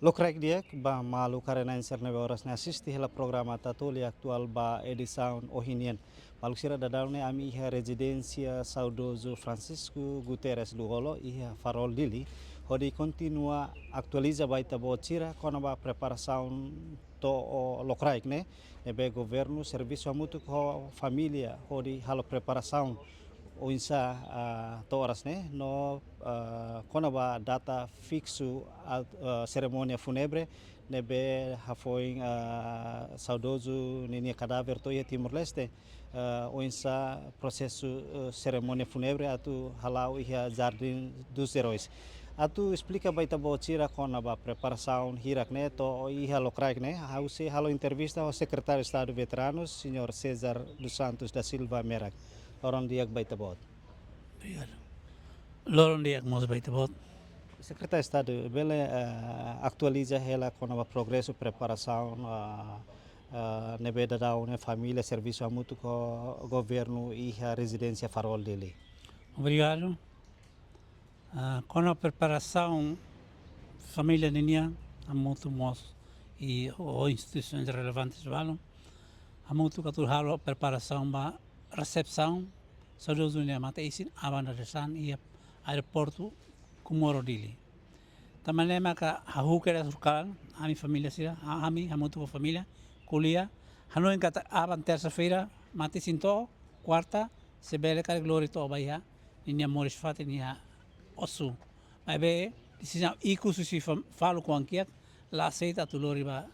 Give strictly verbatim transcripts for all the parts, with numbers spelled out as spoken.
Lokraik di'ak ba maluk karenain sira ne'ebé oras ne'e asiste hela programa Tatoli Atuál ba edisaun ohin nian. Maluk sira, daudaun ne'e ami iha rezidénsia saudozu Francisco Guterres Lú-Olo iha Farol Dili, hodi kontinua atualiza ba ita-boot sira kona-ba preparasaun to'o lokraik ne'e, ne'ebé governu servisu hamutuk ho família hodi halo preparasaun oinsá, ah, to'o oras ne'e, no, ah, kona-ba data fiksu, ah, ah, serimónia fúnebre ne'ebé hafoin, ah, saudozu ninia kadáver to'o iha Timor-Leste, ah, oinsá prosesu, ah, serimónia fúnebre atu hala'o iha Jardim dos Heróis. Atu esplika ba ita-boot sira kona-ba preparasaun hirak ne'e to'o iha lokraik ne'e, ha'u sei halo entrevista ho Sekretáriu Estadu Veteranus, Señór César dos Santos da Silva Merak. Loron di'ak ba ita-boot. Obrigadu. Loron di'ak mós ba ita-boot. Sekretáriu Estadu, bele, eh, atualiza hela kona-ba progresu preparasaun, ah, ah, ne'ebé daudaun ne'e família servisu hamutuk ho governu iha rezidénsia Farol Dili? Obrigadu. Ah, kona-ba preparasaun família ninian, hamutuk mós i ho instituisoens relevantes balun, hamutuk atu halo preparasaun ba resepsaun saudozu nia mate-isin aban dadeer-saan iha aeroportu Comoro Dili. Tanba ne'e maka hahú kedas hakarak, ami família sira, ha-, ami hamutuk ho família, ko'alia, hanoin katak aban tersa-feira mate-isin to'o, kuarta, se bele karik lori to'o ba iha ninia moris-fatin iha Ossu. Maibé desizaun ikus husi fam-, faluk oan kiak la aseita atu lori ba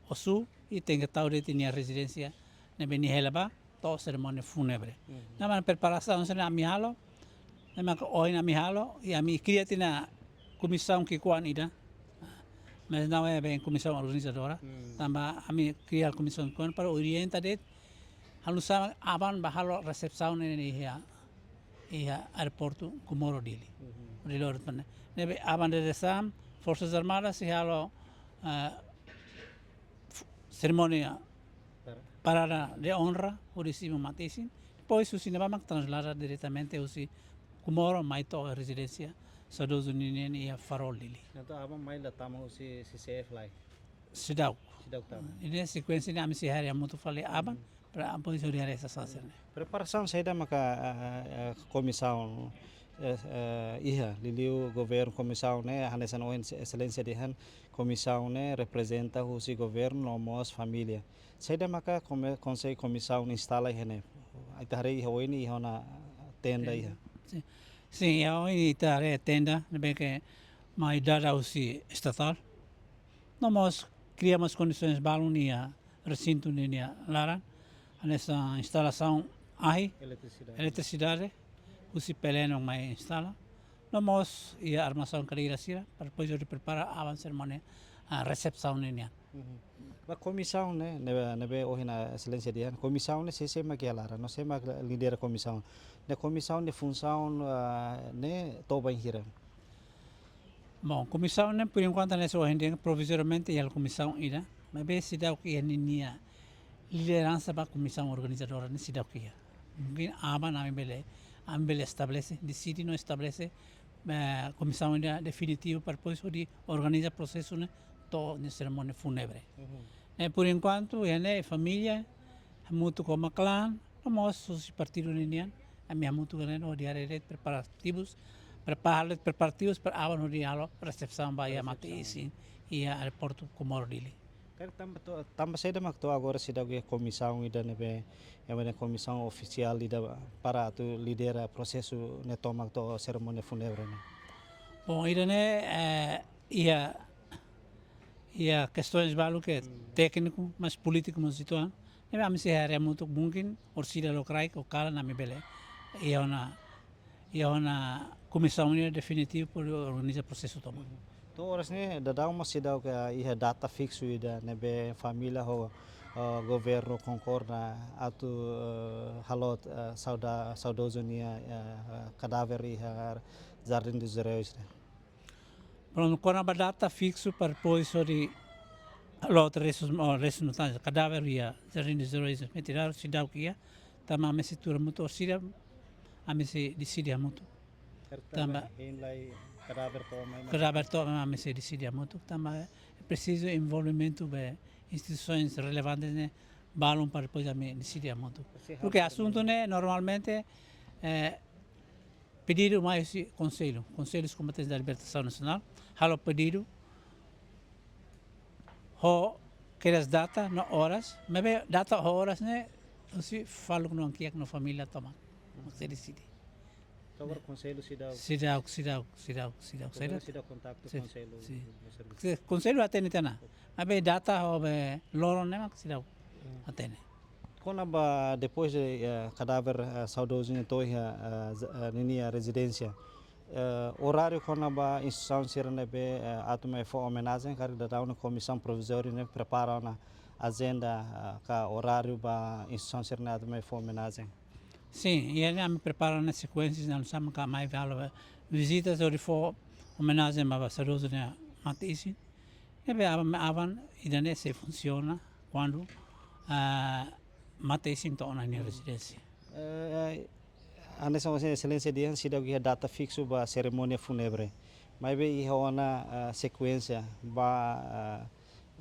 Ossu, i tenke tau de'it iha nia rezidénsia ne'ebé nia hela ba to'o serimónia fúnebre. Mhm. Ne'e mak preparasaun sira ne'e ami halo, ne'e mak ohin ami halo, i ami kria tiha ona komisaun ki'ikoan ida. Mas não é bem komisaun organizadora. Hmm. Tanba ami kria komisaun ki'ikoan para orienta de'it, halo nu'usá aban ba halo resepsaun ne'e iha, iha aeroportu Comoro Dili. Mhm. Dili aeroportu ne'e. Ne'ebé aban dadeer-saan, Forsas Armadas sei halo, ah, f-, serimónia Para. Parada de onra, hodi simu mate-isin. Depois husi ne'ebá mak traslada diretamente husi Comoro mai to'o rezidénsia saudozu ninian iha Farol Dili. Entaun aban mai la tama husi C C F lai? Seidauk. Seidauk tama. Ne'e sekuénsia ne'e ami sei haree hamutuk fali aban, Mhm. para depois hodi haree saida sasán ne'e. Preparasaun saida maka, ah, ah, komisaun, eh, eh, iha, liuliu governu, komisaun ne'e, hanesan ohin Exelénsia dehan, komisaun ne'e reprezenta husi governu no mós família. Saida maka kome-, konsege komisaun instala iha ne'e? Ita haree iha oin iha ona tenda iha. Sin. Sin, iha oin ita haree tenda, ne'ebé ke mai dada husi estatál. No mós kria mós kondisoens balun iha resintu ninia laran, hanesan instalasaun ahi, Eletrisidade. Eletrisidade, husi P L N mai instala. No mós iha armasaun kadeira sira, para depois hodi prepara aban serimónia, ah, resepsaun ninian. Mhm. Ba komisaun ne'e, ne'ebé, ne'ebé ohin Exelénsia dehan, komisaun ne'e sé, sé mak iha laran, no sé mak lidera komisaun. Ne'e komisaun nia funsaun, ah, ne'e to'o bainhira? Bom, komisaun ne'e, por enquanto, ne'e só ohin dehan provizoriamente iha komisaun ida, maibé seidauk iha ninia lideransa ba komisaun organizadora ne'e seidauk iha. Mungkin aban ami bele, ami bele estabelese, deside no estabelese, eh, komisaun ida definitivu para depois hodi organiza prosesu ne'e to'o nia serimónia fúnebre. Mhm. Ne'e, por enquanto, iha ne'e família, hamutuk ho maklan, no mós husi partidu ninian, ami hamutuk ho ne'e hodi haree de'it preparativus, prepara de'it preparativus para aban hodi halo resepsaun ba iha Resepsaun. Mate-isin iha aeroportu Comoro Dili. Karik tanba to'o, tanba saida mak to'o agora seidauk iha komisaun ida ne'ebé, ema dehan komisaun ofisiál ida para atu lidera prosesu ne'e tomak to'o serimónia fúnebre ne'e? Bom, ida-ne'e, eh, iha, iha kestaun balu ke Hmm. tékniku, mas polítiku mós uitoan. Ne'ebé ami sei haree hamutuk, mungkin orsida lokraik ou kalan ami bele iha ona, iha ona komisaun ida definitivu para organiza prosesu tomak. To'o oras ne'e daudaun mós seidauk iha data fiksu ida ne'ebé família ho, eh, governu konkorda atu, eh, halo, eh, sauda-, saudozu nia, eh, kadáver iha Jardim dos Heróis ne'e? Prontu, kona-ba data fiksu para depois hodi loke restu, oh, restu no tanba kadáver iha Jardim dos Heróis ne'e tiradu, seidauk iha, tanba ami sei tuur hamutuk orsida, ami sei deside hamutuk. Tanba hein lai kadáver to'o mai, mai. Kadáver to'o mai, ami sei deside hamutuk, tanba presiza envolvimentu ba instituisoens relevantes ne'e balun para depois ami deside hamutuk. Porque asuntu ne'e normalmente, eh, pedidu mai husi Konsellu, Konsellu Kombatentes da Libertasaun Nasionál, halo pedidu, ho kedas data no oras, maibé data ho oras ne'e, husi faluk no kiak no família tomak, mak sei deside. Agora Konsellu seidauk, seidauk, seidauk, seidauk, seidauk. Konsellu seidauk kontaktu, sin, Konsellu, sin. Servisu. Konsellu hatene tiha ona. Maibé data ho be loron ne'e mak seidauk hatene. Kona-ba depois de, eh, kadáver, eh, saudozu ne'e to'o iha, eh, z-, eh, ninia rezidénsia. Eh, oráriu kona-ba instituisaun sira ne'ebé, eh, atu mai fó omenajen, karik daudaun ne'e komisaun provizóriu ne'e prepara ona ajenda, eh, ka oráriu ba instituisaun sira ne'e atu mai fó omenajen. Sin, iha ne'e ami prepara ona sekuénsia, nu'usá mak mai halo vizitas hodi fó omenajen ba, ba saudozu nia mate-isin. Ne'ebé aban, aban ida-ne'e sei funsiona kuandu, ah, mate-isin to'o ona nia rezidénsia. Eh, hanesan Vossa Exelénsia dehan seidauk iha data fiksu ba serimónia fúnebre. Maibé iha ona, ah, sekuénsia ba, ah,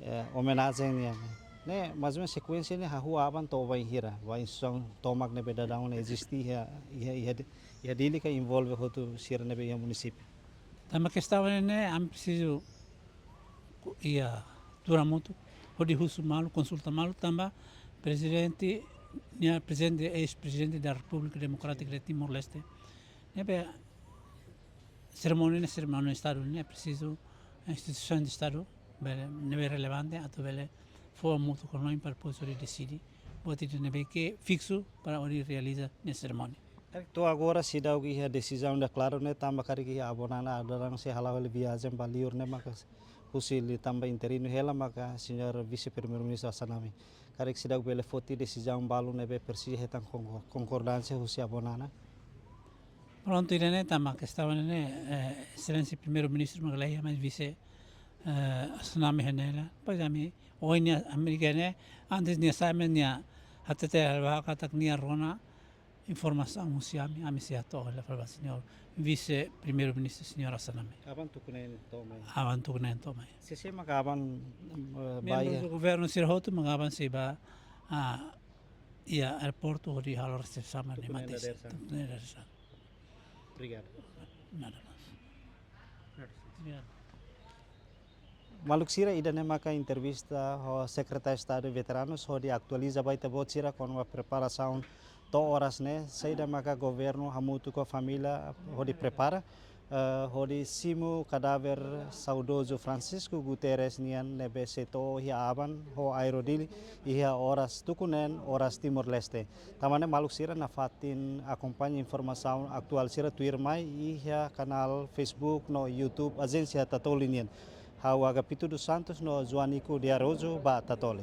eh, omenajen nian. Ne'e, mais ou menos sekuénsia ne'e hahú aban to'o bainhira, ba instituisaun tomak ne'ebé daudaun ne'e eziste iha, iha, iha, iha Dili ka envolve hotu sira ne'ebé iha munisípiu. Tanba kestaun ne'e, ami presiza ku-, iha tuur hamutuk, hodi husu malu, konsulta malu, tanba prezidente, nia prezidente, eis-prezidente da Repúblika Demokrátika de Timor-Leste. Ne'ebé serimónia ne'e, serimónia Estadu ne'e presiza instituisaun de Estadu bele, ne'ebé relevante atu bele fó hamutuk ho na'in para depois hodi deside buat ida ne'ebé ke fiksu para hodi realiza nia serimónia. To'o agora seidauk iha desizaun ida klaru ne'e tanba karik iha avó Nana daudaun sei hala'o hela viajen ba liur ne'e maka husi liután ba interinu hela maka Señór Vise-Primeiru-Ministru Assanami. Karik seidauk bele foti desizaun balu ne'ebé presiza hetan kon-, konkordánsia husi avó Nana. Prontu, ida-ne'e tanba kestaun ne'e, eh, Exelénsia Primeiru-Ministru mak laiha, mais Vise, eh, Assanami iha ne'e hela. Pois ami, ohin nia, ami ke ne'e, antes nia sai mai nia hatete hela ba katak nia rona informasaun husi ami, ami sei hato'o hela fali ba Señór Vise-Primeiru-Ministru Señór Assanami. Aban tuku na'in to'o mai. Aban tuku na'in to'o mai. Sé-sé maka aban, eh, ba iha? Membru governu sira hotu maka aban sei ba, ah, iha aeroportu hodi halo resepsaun ba nia mate-isin. Tuku na'in dadeer-saan. Tuku na'in dadeer-saan. Obrigadu. Nada mais. Obrigadu. Maluk sira, ida-ne'e maka entrevista ho Sekretáriu Estadu Veteranus hodi atualiza ba ita-boot sira kona-ba preparasaun to'o oras ne'e, saida maka governu hamutuk ho família hodi prepara, eh, hodi simu kadáver saudozu Francisco Guterres nian ne'ebé sei to'o iha aban ho aero Dili iha oras tuku neen, oras Timor-Leste. Tanba ne'e maluk sira nafatin akompaña informasaun atuál sira tuirmai iha kanál Facebook no YouTube Ajénsia Tatoli nian. Ha'u Agapito dos Santos no Joanico de Araújo ba Tatoli.